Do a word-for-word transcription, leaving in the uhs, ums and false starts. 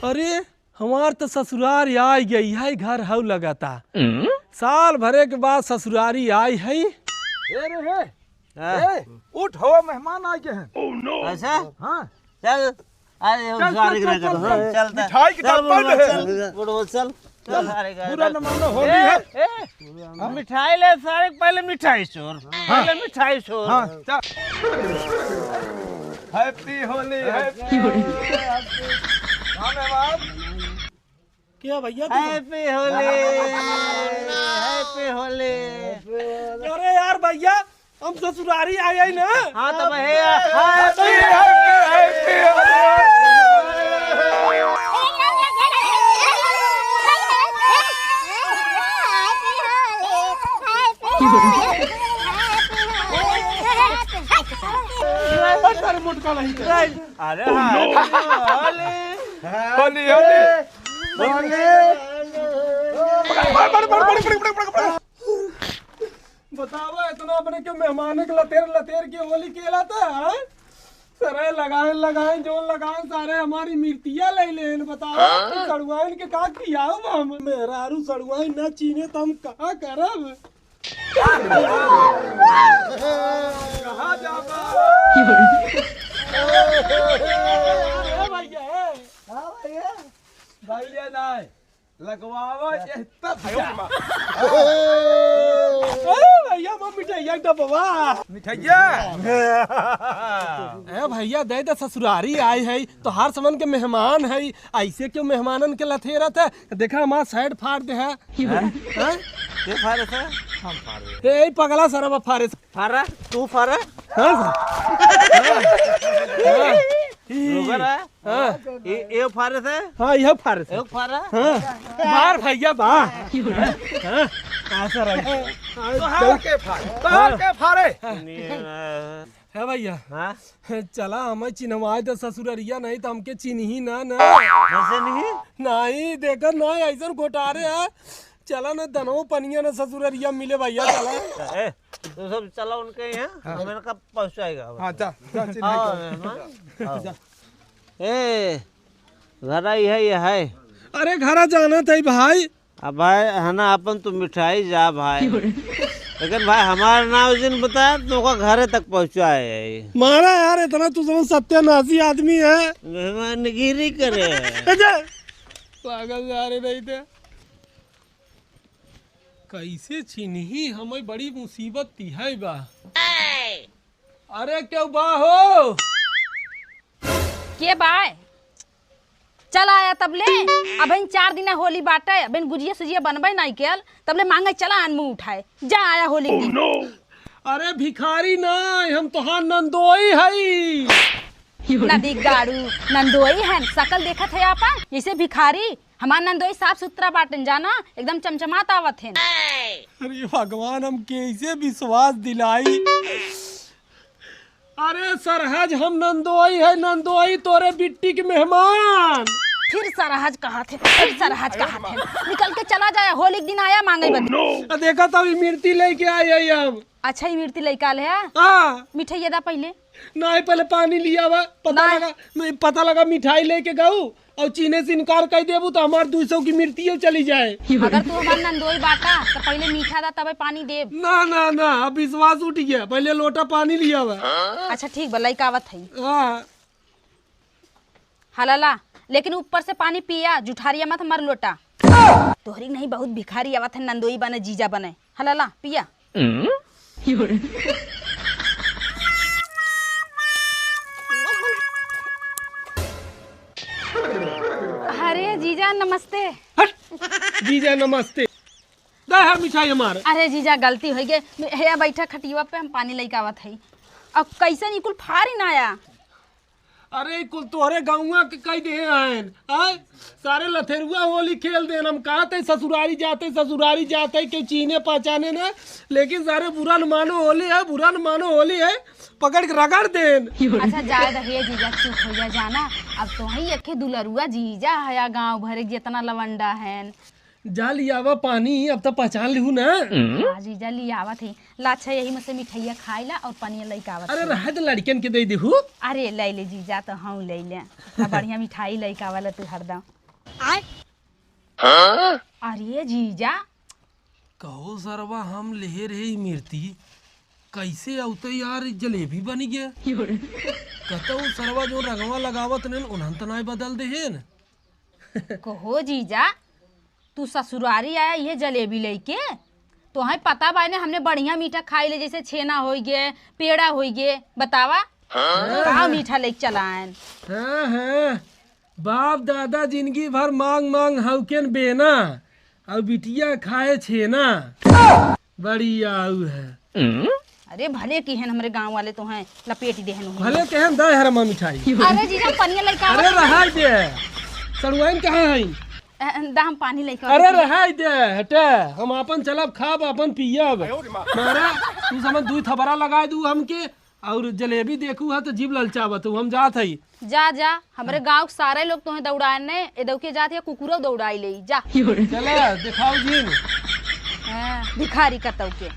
अरे, हमार त ससुरार आइ गई है, घर हउ लगाता। साल भरे के बाद ससुरारी आई है। ए रे हे, हाँ। ए, उठ, हवा मेहमान आइ गए हैं। अच्छा? हाँ। चल, अरे, हम चल, सारे चल, के चल, ना चल, करो। चल। चल, चल, मिठाई की चल, तरफ बुढ़वा, बढ़ है। चल, बुढ़वा, चल। चल, सारे का बुरा चल। न मानो, होली ए, है। ए, हाँ? मिठाई ले सारे, पहले मिठाई छोड़। हाँ। पहले मिठाई छोड़। हाँ, चल। Happy होली, happy होली। हाँ, मेहमान। क्या भैया तू? Happy होली, happy होली। अरे यार भैया, हम ससुरारी आए हैं ना। हाँ, तो भैया, happy, happy, happy होली। अरे, अरे, मोटका नहीं कर। अरे, हाँ, होली। होली, होली। होली। पकड़, पकड़, पकड़। बतावा, इतना अपने के मेहमान के लतेर लतेर के होली खेला था, हाँ? सरे लगाए लगाए, जोन लगाए, सारे हमारी मिर्तिया ले लेन। बतावा, हाँ? सड़ुआइन के का किया हम? मेहरारू सड़ुआइन ना चीने तो हम का करब? कहाँ जाबा? ए भैया, ए। हाँ भैया। भैया ना। लगवावा ये तब जा। ए भैया, वो मिठाइया डब्बा। मिठाइया। ए भैया, दे दे, ससुरारी आए है, तोहार समन के मेहमान है, ऐसे क्यों मेहमानन के लथेरत है? देखा, हमार side फाड़ दे है। हैं? हैं? के फारे से? हम फारे। ए, ए पगला सरवा फारे से। फारा, तू फारा। हाँ, सर। हाँ। रुको ना। हाँ। ए, ए फारे से? हाँ, यह फारे से। एक फारा? हाँ। बार भैया, बार। हाँ, हाँ, सर, आई। तोहार के फारे, तोहार के फारे। नहीं, है भैया। हाँ? चला, हमें चिन्हवाए तो ससुररिया, नहीं तो हमके चिन्ही ना, ना। कैसे नहीं? नहीं, देखा ना, ऐसन घोटारे है। चला ना, दनवो पनिया ना ससुररिया मिले भैया, चला। ए, तू सब चला उनके यहाँ, हाँ। हम इनका पहुँचाएगा। हाँ, जा, जा, चिन्हवाए हाँ, के। मेहमान, हाँ। जा। ए, घरा ही है, ये है। अरे, घरा जाना था भाई। अब भाई, है ना, अपन तो मिठाई जा भाई। लेकिन भाई, हमार नाव जिन बताया, तो ओका घरे तक पहुँचाए। मारा यार, इतना तू समझ सत्यानाशी आदमी है। मेहमानगिरी करे। अच्छा। पागल जा रहे नहीं थे। कैसे चिन्ही, हमें बड़ी मुसीबत तिहाई बा। अरे, क्यों बा हो? के बाय? चला आया तब ले। अबहिन चार दिना होली बाटे, अबहिन गुजिया सुजिया बनबे नाई कयल, तब ले मांगे चला आन मुंह उठाए। जा आया होली के दिन। अरे भिखारी नाई, हम तोहार नंदोई हई। नदी गाड़ू, नंदोई हन, शकल देखत है आपन, जैसे भिखारी। हमार नंदोई साफ सुथरा बाटन, जाना, एकदम चमचमात आवत हन। अरे भगवान, हम कैसे विश्वास दिलाई? अरे सरहज, हम नंदोई है, नंदोई तोरे बिट्टी के मेहमान। फिर सरहज कहत है, फिर सरहज कहत है। निकल के चला जाए, होली के दिन आया मांगे बदे। आ देखा तब ई मिर्ती लेके आए है हम। अच्छा, ई मिर्ती लेके आले है? हाँ। मिठाइया दा पहले। नहीं, पहले पानी लिया बा। पता नहीं। लगा, नहीं, पता लगा मिठाई लेके गऊ और चीने से इनकार कर देबू तो हमार दू सौ की मिर्तियो चली जाए। अगर तू हमार नंदोई बाटा तो पहले मीठा दा, तबे पानी देब। ना, ना, ना, अब विश्वास उठ गया। पहले लोटा पानी लिया बा। अच्छा ठीक बा, लइका आवत है। हाँ। हलाला, लेकिन ऊपर से पानी पिया, जुठारिया मत हमार लोटा। तोहरी नहीं बहुत भिखारी आवत है, नंदोई बने, जीजा बने। हलाला, पिया। अरे जीजा नमस्ते। हट! जीजा नमस्ते। दे है मिठाई हमार। अरे जीजा गलती होइ गई। हे बैठा खटिया पे, हम पानी लेके आवत हई। अब कैसे निकुल फारी ना आया? अरे, कुल तोहरे गौवा के कई देहे आयन, आय? सारे लथेरुआ होली खेल देन। हम कहत है ससुरारी जाते, ससुरारी जाते, केहू चीने पहचाने ना, लेकिन सारे बुरा न मानो होली है, बुरा न मानो होली है, पकड़ के रगड़ देन। अच्छा, जाए दे हे जीजा, चुप हो जा, जाना। अब तो ही एक दुलरुआ जीजा है, गाँव भरे के जितना लवंडा है। जा लियावा पानी, अब त पहचान लिहू ना। हाँ जीजा, लियावत ही। ला अच्छा, यही में से मिठाइया खाई ला और पनिया लइके आवत अरे ही। रहे दे, लड़कन के दे दिहू। अरे ले ले जीजा, तो हम ले ले। इतना बढ़िया मिठाई लइके आवा ला तू हरदम। अरे जीजा, कहो सरवा, हम लेहे रहे ई मिर्ती, कैसे अउते यार ई जलेबी बनी गे? कतौ सरवा जो रंगवा लगावत नेन, उन्हन त नाय बदल देहेन। कहो जीजा, तू ससुरारी आया ये जलेबी लइके? तोहइ पता बाय ने, हमने बढ़िया मीठा खाई ले, जैसे छेना होई गे, पेड़ा होई गे, बतावा। हाँ। का मीठा लइके चलाएन? हाँ, हाँ। बाप दादा जिंदगी भर मांग मांग हउकेन बेना, अउ बिटिया खाए छेना। बड़ी आऊ है। अरे भले किहेन हमरे गाँव वाले तोहइ लपेट देहेन उहें। भले केहेन दा हरमा मिठाई। अरे जीजा, पनिया लइके अरे आवत। रहाई दे। सड़ुआइन कहाँ है? अ, दा हम पानी लइके अरे आवत। रहाई दे, हटे। हम आपन चलब खाब, आपन पियब। मारा, तू समझ दुइ थपरा लगाए दू हमके, और जलेबी देखू है तो जीभ ललचावत हूँ, हम जात हई। जा, जा, हमरे गाँव के सारे लोग तोहें दौड़ाए ने, ए दौके जात है, कुकुरो दौड़ाई ले, जा। चला, दिखाओ जिन। हाँ, भिखारी कतौ के।